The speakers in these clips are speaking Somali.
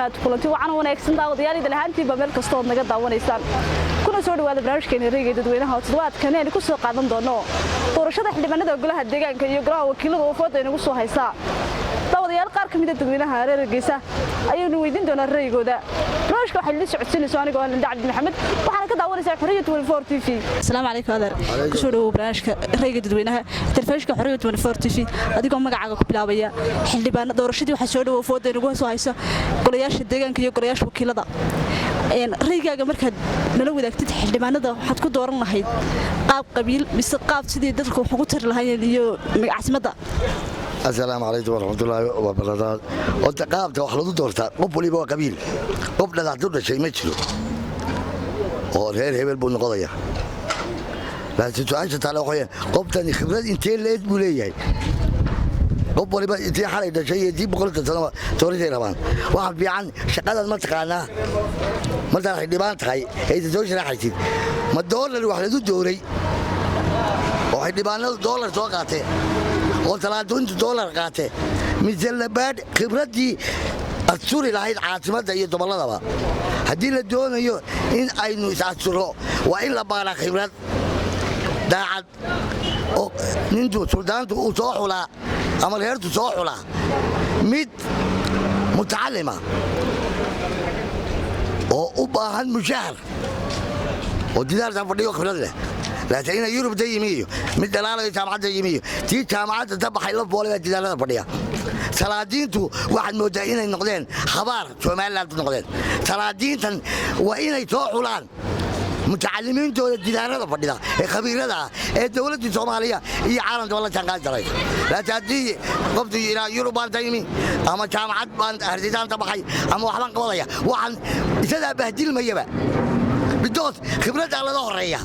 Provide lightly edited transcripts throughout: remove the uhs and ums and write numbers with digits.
Wabarakaatu. Kulanti wacan wanaagsan daawadayaal, idil ahaantiinba meel kasta ood naga daawanaysaan, kuna soo dhawaada barnaamijkeena Rayga Dadweynaha oo toddobaadkan aynu ku soo qaadan doono doorashada xildhibaanada golaha deegaanka iyo golaha wakiilada oo fooda inagu soo haysaa. Daawadayaal, qaar ka mid a dadweynaha reer Hargeysa ayaynu weydiin doonaa ra'yigooda. Barnaamijka waxaa idin socodsiinayso anigoo ah Linda Cabdi Maxamed, waxaana ka daawanaysaa Xorriya 24 TV. Asalaamu calaykum adeer, kusoo dhawow barnaamijka Rayga Dadweynaha, telefishinka Xorriya 24 TV. Adigoo magacaaga ku bilaabaya, xildhibaano doorashadii waxaa soo dhawow fooda inagu soo haysa golayaasha deegaanka iyo golayaasha wakiilada. Raygaaga markaad nala wadaagtid, xildhibaanada waxaad ku dooran lahayd qaab qabiil mise qaab sidii dadka wax ugu tari lahaayeen iyo caasimadda? Asalaamu calaykum waraxmatullaahi wabarakaatu. Horta qaabta wax lagu doortaa qof waliba waa qabiil. Qof dhagaxtu dhashay ma jiro oo reer hebel buu noqonaya, laakiin su-aasha taale waxa weeyaan, qoftani khibrad intee leed buu leeyahay? Qof waliba intii xalay dhashay iyo intii 100-ka sanoba doorashay rabaan. Waxa fiican shaqadaad ma taqaanaa markaad xildhibaan tahay aysan soo sharaxaysid? Ma doolar wax lagu dooray oo xildhibaanadu doolar soo qaatee oo talaatuintu doolar qaate, mise labaadh khibraddii asturi lahayd caasimadda iyo gobolladaba? Haddii la doonayo in aynu is-asturo, waa in la baaraa khibrad daacad oo nintu suldaantu uu soo xulaa ama reertu soo xulaa mid mutacallima oo u baahan mushahar oo didaartan fadhiyo, khibrad leh. Laakiin ina Yurubta yimi iyo mid dhalaalayo jaamacadda yimi iyo tii jaamacadda ta baxay la foolay baa didaarada fadhiya. Salaadiintu waxaad mooddaa inay noqdeen habaar Somaliland noqdeen. Salaadiintan waa inay soo xulaan mutacalimiintooda didaarada fadhida ee khabiirada ah ee dowladdii Soomaaliya iyo caalamkaba la jaanqaadi karaysa. Laakiin haddii qoftu yidhaa Yurub baan ta yimi ama jaamacad baan Hargeysaan ta baxay ama waxbaan qabanaya, waxaan isagaa bahdilmayaba bidoos khibraddaa laga horreeya.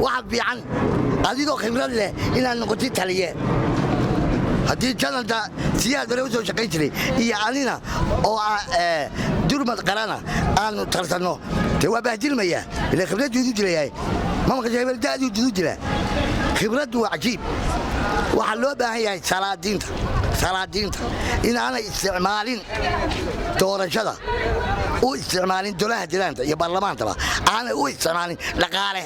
Waxa fiican adigoo khibrad leh inaad noqotid taliye. Haddii jananta Siyaad bare u soo shaqayn jiray iyo anina oo durmad qarana aanu tarsanno, dee waa bahdilmayaa ila khibraddu idu dilayahay. Ma maqashay hebel da'duu idu dilaa? Khibraddu waa cajiib. Waxaa loo baahan yahay salaadiinta inaanay isticmaalin doorashada, u isticmaalin dolaha deegaanka iyo baarlamaantaba, aanay u isticmaalin dhaqaale.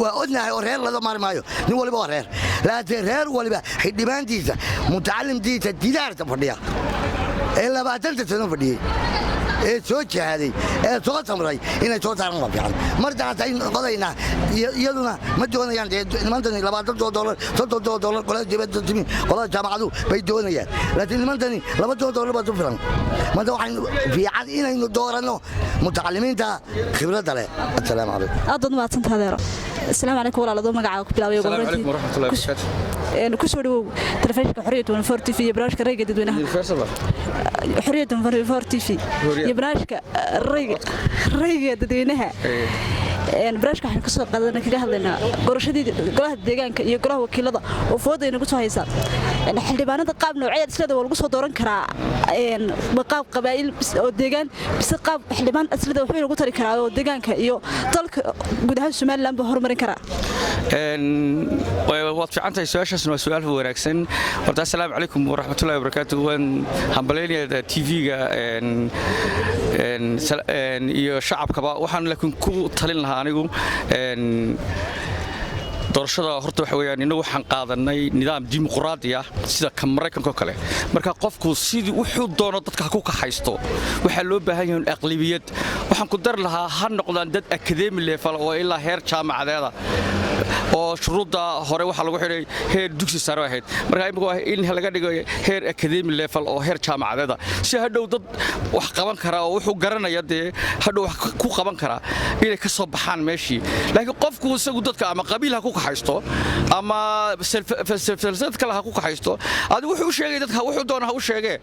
Waa odnahay oo reer laga maari maayo, nin waliba waa reer, laakiin reer waliba xildhibaantiisa mutacalimtiisa didaarta fadhiya ee 20-ta sano fadhiyey ee soo jahaaday ee soo samray inay soo saaran waa fiican. Markaasay noqodaynaa. Iyaduna ma doonayaan dee nimantani $20, $30. Qolada dibadda timi, qolada jaamacadu bay doonayaan, laakiin nimantani $2 baa ku filan. Marka waxaynu fiican inaynu dooranno mutacalimiinta khibradda leh. Assalaamu calaykum. Aad baad mahadsantahay adeero. Asalaamu calaykum walaal, adoo magacaaga ku bilaabay ugu السلام عليكم ورحمة الله وبركاته. Horreyntii, kusoo dhawow telefishinka Xorriya 24 TV iyo barnaamijka Rayga Dadweynaha. Universal. Xorriya 24 TV iyo barnaamijka Rayga Dadweynaha. Barnaamijka waxaan kasoo qaadana kaga hadlaynaa doorashadii golaha deegaanka iyo golaha wakiilada oo fooda inagu soo haysa. Xildhibaanada qaab nooceed islada waa lagu soo dooran karaa? Ma qaab qabaa'il oo deegaan mise qaab xildhibaan islada waxbay lagu tari karaa oo deegaanka iyo dalka guud ahaan Somaliland baa horumarin karaa? Waad fiican tahay, su-aashaasna waa su-aal wanaagsan. Horta assalaamu calaykum waraxmatullahi wabarakaatu. Waan hambalaynayaa TV-ga iyo shacabkaba. Waxaan laakiin ku talin lahaa anigu, doorashada horta waxa weeyaan, innagu waxaan qaadanay nidaam dimuqraadi ah sida ka Maraykanka oo kale. Marka qofku sidii wuxuu doono dadka ha ku kaxaysto, waxaa loo baahan yahay aqlibiyad. Waxaan ku dari lahaa, ha noqdaan dad academic level oo ilaa heer jaamacadeeda, oo shuruudda hore waxaa lagu xidhay heer dugsi sare ahayd. Marka imika waa in laga dhigo heer academic level oo heer jaamacadeeda, si hadhow dad wax qaban kara oo wuxuu garanaya dee hadhow wax ku qaban karaa inay ka soo baxaan meeshii. Laakiin qofku isagu dadka ama qabiil ha ku kaxaysto ama falsafad kale ha ku kaxaysto, adigu wuxuu u sheegay dadka wuxuu doona ha u sheegee,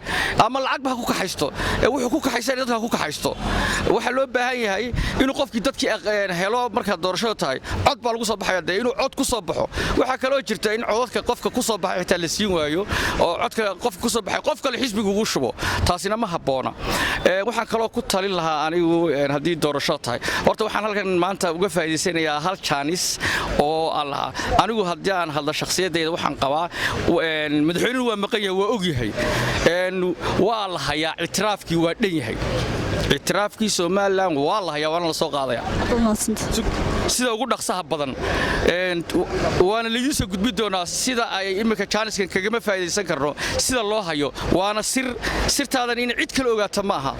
ama lacagba ha ku kaxaysto, ee wuxuu ku kaxaysan dadka ha ku kaxaysto. Waxaa loo baahan yahay inuu qofkii dadkii helo. Markaad doorashada tahay, cod baa lagu soo baxaya. dee inuu cod ku soo baxo. Waxaa kaloo jirta in codadka qofka ku soo baxay xitaa la siin waayo, oo codka qofka ku soo baxay qof kale xisbiga ugu shubo. Taasina ma habboona. Waxaan kaloo ku talin lahaa anigu, haddii doorasho tahay, horta waxaan halkan maanta uga faa'iidaysanayaa hal jaanis oo aan lahaa anigu. Haddii aan hadlo shakhsiyaddayda, waxaan qabaa madaxweynuhu waa maqan yahay, waa og yahay, waa la hayaa ictiraafkii, waa dhan yahay ictiraafkii Somaliland, waa la hayaa, waana la soo qaadaya sida ugu dhaqsaha badan, waana laidiin soo gudbin doonaa. Sida ay iminka jaaniskan kagama faa'iidaysan karno sida loo hayo, waana sir, sirtaadan in cid kale ogaata ma aha.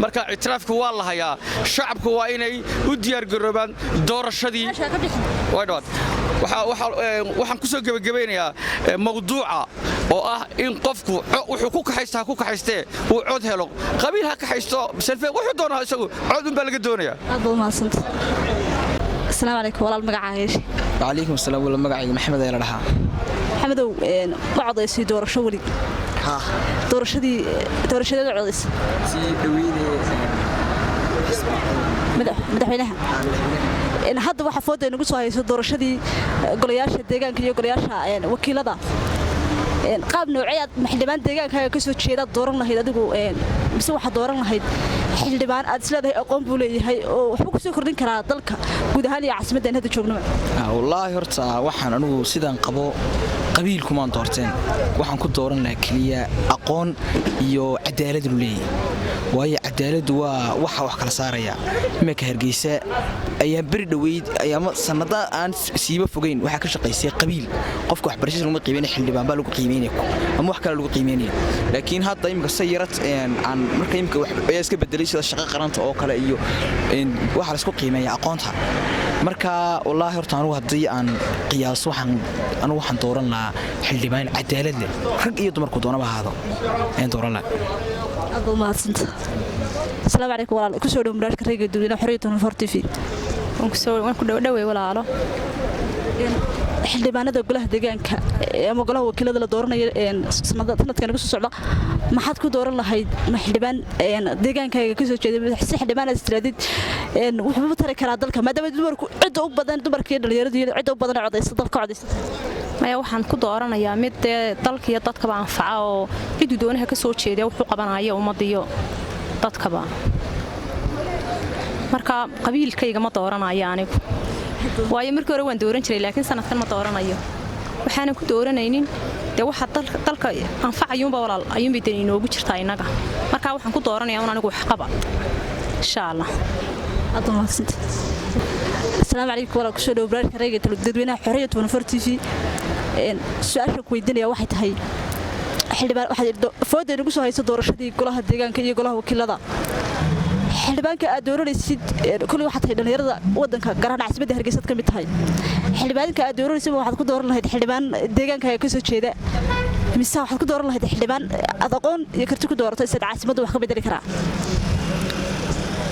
Marka ictiraafka waa la hayaa, shacabku waa inay u diyaargaroobaan doorashadii. Way dhawaad. Waxaan ku soo gebagabaynayaa mawduuca oo ah in qofku wuxuu ku kaxaysta ha ku kaxaystee uu cod helo, qabiil ha kaxaysto, selfe wuxuu doonaa, isagu cod unbaa laga doonayaa. Aad baad umahadsanta. Asalaamu calaykum walaal, magacaaga yeeshe? Wacalaykum asalaam wala, magacayga Maxamed ayaa la dhahaa. Maxamedow, ma codaysay doorasho weli? Doorashadii doorashadeeda codaysay? Sii dhaweynee. Madaxweynaha. Hadda waxaa fooda inagu soo hayso doorashadii golayaasha deegaanka iyo golayaasha wakiilada. Qaab noocee aad xildhibaan deegaankaaga ka soo jeedaad dooran lahayd adigu, mise waxaad dooran lahayd xildhibaan aad isleedahay aqoon buu leeyahay oo waxbuu kusoo kordhin karaa dalka guud ahaan iyo caasimadda aan hadda joognaba? Wallaahi horta waxaan anigu sidaan qabo, qabiilkumaan doorteen, waxaan ku dooran lahaa keliya aqoon iyo cadaalad inuu leeyahay, waayo cadaaladdu waa waxa wax kala saaraya. Iminka Hargeysa ayaa beri dhoweyd ayaama sanada aan siiba fogeyn waxaa ka shaqaysay qabiil. Qofka waxbarashadiisa laguma qiimeynaya, xildhibaan baa lagu qiimeynaya ama wax kale lagu qiimeynaya. Laakiin hadda iminka si yarad aan marka iminka wax ayaa iska bedelay, sida shaqo qaranta oo kale iyo waxaa laisku qiimeeya aqoonta. Marka wallaahi horta anugu haddii aan qiyaaso, waxaan anugu waxaan dooran lahaa xildhibaan cadaalad leh, rag iyo dumarku doonaba ahaado ayaan dooran lahaa. Aad baad umahadsanta. Asalaamu calaykum walaal, kusoo dhow barnaamijka Rayga Dadweynaha Xorriyadda 24 TV. Waan ku dhowdhowey walaalo. Xildhibaanada golaha deegaanka ama golaha wakiilada la dooranayo sanadkan nagu soo socda, maxaad ku dooran lahayd? Ma xildhibaan deegaankaaga ka soo jeeda, si xildhibaan aad istiraadid wuxuu tari karaa dalka, maadaama dumarku cidda u badan, dumarka iyo dhalinyaradu iyo cidda u badan ee codaysa dalka codaysa? Maya, waxaan ku dooranayaa mid dee dalka iyo dadkaba anfaca, oo cidduu doonaha ka soo jeediya wuxuu qabanaya ummadda iyo dadkaba. Marka qabiilkayga ma dooranayo anigu, waayo markii hore waan dooran jiray, laakiin sanadkan ma dooranayo. Waxaanan ku dooranaynin dee waxa dalka anfacayuunba walaal ayuunbay dani inoogu jirtaa innaga. Marka waxaan ku dooranayaa un anigu waxqaba, insha Allah. Aad baad umahadsanta. Asalaamu calaykum walaal, kusoo dhow barnaamijka Rayga Dadweynaha Xorriyadda 24 TV. Su-aasha ku weydiinaya waxay tahay, xildhibaan waxaad fooda inagu soo hayso doorashadii golaha deegaanka iyo golaha wakiilada, xildhibaanka aad dooranaysid, kulli waxaad tahay dhalinyarada wadanka, gaar ahaan caasimadda Hargeysaad ka mid tahay, xildhibaanka aad dooranaysid waxaad ku dooran lahayd xildhibaan deegaankaaga ka soo jeeda, mise waxaad ku dooran lahayd xildhibaan aad aqoon iyo karti ku doorato isaad caasimadda wax ka bedeli karaa?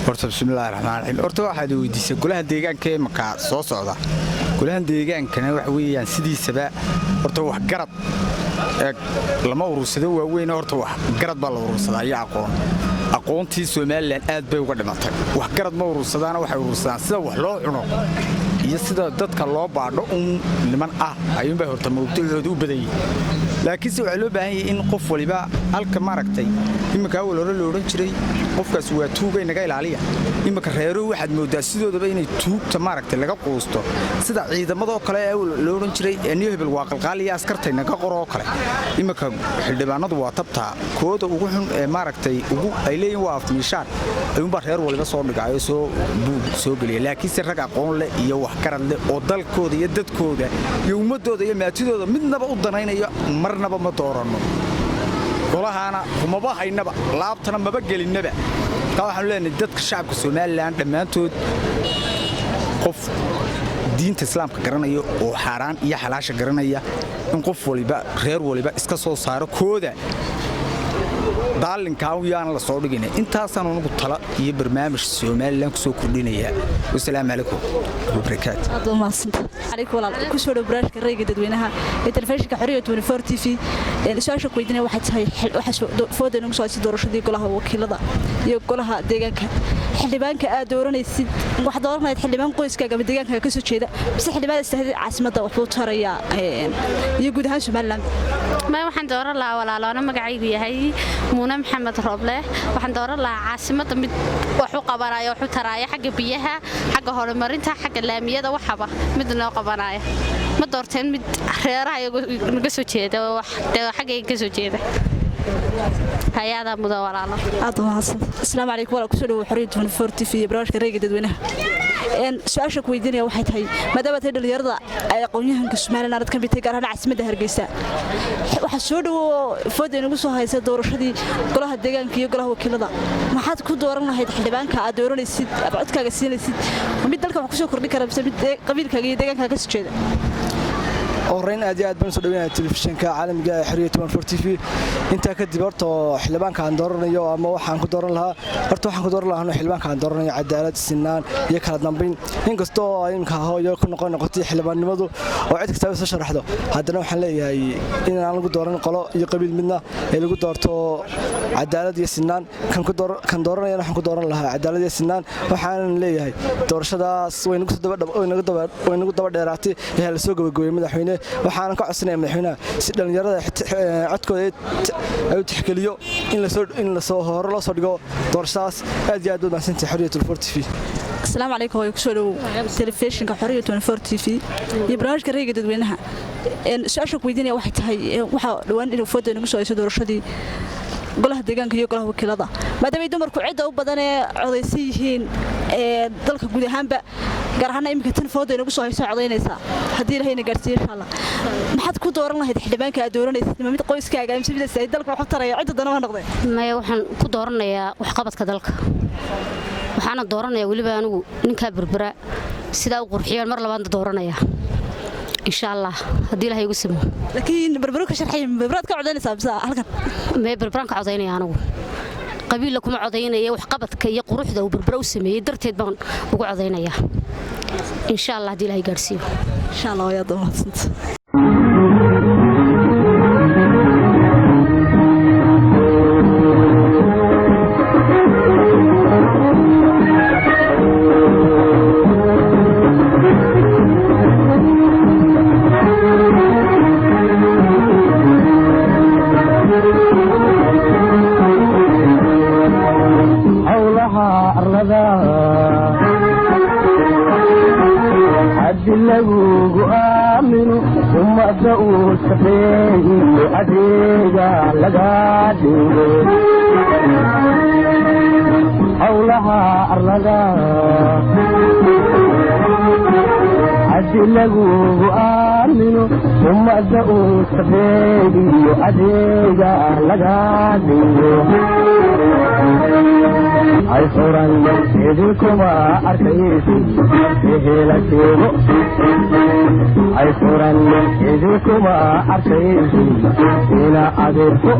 Horta bismillahi raxmaan raxiim. Horta waxaad weydiisay golaha deegaanka ee imaka soo socda. Golahan deegaankana waxa weeyaan sidiisaba horta waxgarad lama urursado waaweyn, horta waxgarad baa la urursadaa iyo aqoon. Aqoontii Somaliland aad bay uga dhimatay. Waxgarad ma urursadaana, waxay urursadaan sida wax loo cuno iyo sida dadka loo baadho un niman ah ayuunbay horta mawduucooda u badan yihin. Laakiinse waxaa loo baahan yahay in qof waliba halka maaragtay iminka awal hore lo odhan jiray qofkaas waa tuugay naga ilaaliya, iminka reeruhu waxaad mooddaa sidoodaba inay tuugta maaragtay laga quusto, sida ciidamadoo kale ee awal loo odhan jiray niyo hebel waa qalqaaliya askartay naga qoroo kale. Iminka xildhibaanadu waa tabtaa kooda ugu xun ee maaragtay ugu ay leeyihin waa afmiishaan ayuunbaa reer waliba soo dhigaayo soo buug soo geliya. Laakiinse rag aqoon leh iyo waxgarad leh oo dalkooda iyo dadkooda iyo ummadooda iyo maatidooda midnaba u danaynayo marnaba ma dooranno. Golahaana kumaba haynaba, laabtana maba gelinnaba. Markaa waxaanu leenahay dadka shacabka Somaliland dhammaantood, qof diinta islaamka garanaya oo xaaraan iyo xalaasha garanaya, in qof waliba reer waliba iska soo saaro kooda daalinkaa yaana la soo dhigina. Intaasaan anugu tala iyo barnaamij Somaliland kusoo kordhinayaa. Wasalaamu calaykum wabarakaatu. Aad baad umahadsanta. Calaykum walaal, kusoo dhow barnaamijka Rayga Dadweynaha ee telefishinka Xorriyadda 24 TV. Su-aasha ku weydiinaya waxay tahay, waxaa fooda inagu soo haysa doorashadii golaha wakiilada iyo golaha deegaanka. Xildhibaanka aad dooranaysid, waxaad dooran lahayd xildhibaan qoyskaaga ama deegaankaaga ka soo jeeda, mise xildhibaan istaahid caasimadda waxbuu tarayaa iyo guud ahaan Somaliland? May, waxaan dooran lahaa, walaaloona magacaygu yahay Muune Maxamed Rooble, waxaan dooran lahaa caasimadda mid wax u qabanaya, wax u taraaya xagga biyaha, xagga horumarinta, xagga laamiyada, waxaba mid noo qabanaya. Ma doorteen mid reeraha iyagu naga soo jeeda oo wax dee xaggayga ka soo jeeda. Hay-adaa mudan, walaalo. Aad u mahadsan. Asalaamu calaykum walaal, kusoo dhawow Xorriyadda 24 TV iyo barnaamijka Rayga Dadweynaha. Su-aasha ku weydiinaya waxay tahay, maadaama tahay dhalinyarada ay aqoon-yahanka Somaliland aad ka mid tahay, gaar ahaan caasimadda Hargeysa, waxaa soo dhawo fooda inagu soo haysa doorashadii golaha deegaanka iyo golaha wakiilada. Maxaad ku dooran lahayd xildhibaanka aad dooranaysid ama codkaaga siinaysid? Ma mid dalka wax kusoo kordhin kara, mise mid qabiilkaaga iyo deegaankaaga ka soo jeeda? Horeyn, aad iyo aad baan usoo dhaweynaya telefishinka caalamiga ee Xorriya 24 TV. Intaa kadib, horta xildhibaanka aan dooranayo ama waxaan ku dooran lahaa, horta waxaan ku dooran lahaa inuu xildhibaanka aan dooranayo cadaalad, sinaan iyo kala dambayn. Inkastoo ay imika hooyo ku noqotay xildhibaannimadu oo cid kastaba soo sharaxdo, haddana waxaan leeyahay in aan lagu dooran qolo iyo qabiil midna, ee lagu doorto cadaalad iyo sinaan. Kan ku door kan dooranayana waxaan ku dooran lahaa cadaalad iyo sinaan. Waxaanan leeyahay doorashadaas way nagu soo daba way nagu daba dheeraatay ee la soo gabagabeeyey madaxweyne. Waxaanan ka codsanaya madaxweynaha si dhallinyarada codkooda ay u tixgeliyo in lasoo hore loo soo dhigo doorashadaas. Aad iyo aad baad mahadsantahay, Xorriya 24 TV. Asalaamu calaykum, way kusoo dhawow telefishinka Xorriya 24 TV iyo barnaamijka Rayga Dadweynaha. Su-aasha ku weydiinaya waxay tahay, waxaa dhowaan inuu fooda inagu soo hayso doorashadii golaha deegaanka iyo golaha wakiilada. Maadaama ay dumarku cidda u badan ee codaysan yihiin ee dalka guud ahaanba, gaar ahaana iminka tan fooda inagu soo hayso codaynaysaa, haddii Ilahayna gaarsiiyo insha Allah, maxaad ku dooran lahayd xildhibaanka aad dooranaysid? Ma mid qoyskaaga, mise mid ay dalka wax u taraya, cidda dana ha noqdee? Maya, waxaan ku dooranayaa waxqabadka dalka. Waxaana dooranayaa weliba anigu ninkaa Berbera sidaa u qurxiyaan mar labaadna dooranaya, insha Allah, haddii Ilahay igu simo. Laakiin Berbero ka sharxay, Berberaad ka codaynaysaa mise halkan? Mee, Berberaan ka codaynaya anigu. Qabiilla kuma codaynaya, waxqabadka iyo quruxda uu Berbera u sameeyey darteed baan ugu codaynayaa, insha Allah, haddii Ilahay gaarsiiyo. Insha Allah, wayaad mahadsanta. Howlaha arlada haddi lagugu aamino, ummadda uu shaqeeyo, adeega laga dhigo. Howlaha arlada haddi lagugu aamino, ummadda uu shaqeeyo, adeega laga dhigo. Hay furan idinkuma arkaysi ehela sheego, hay furan idinkuma arkaysi ina adeerto.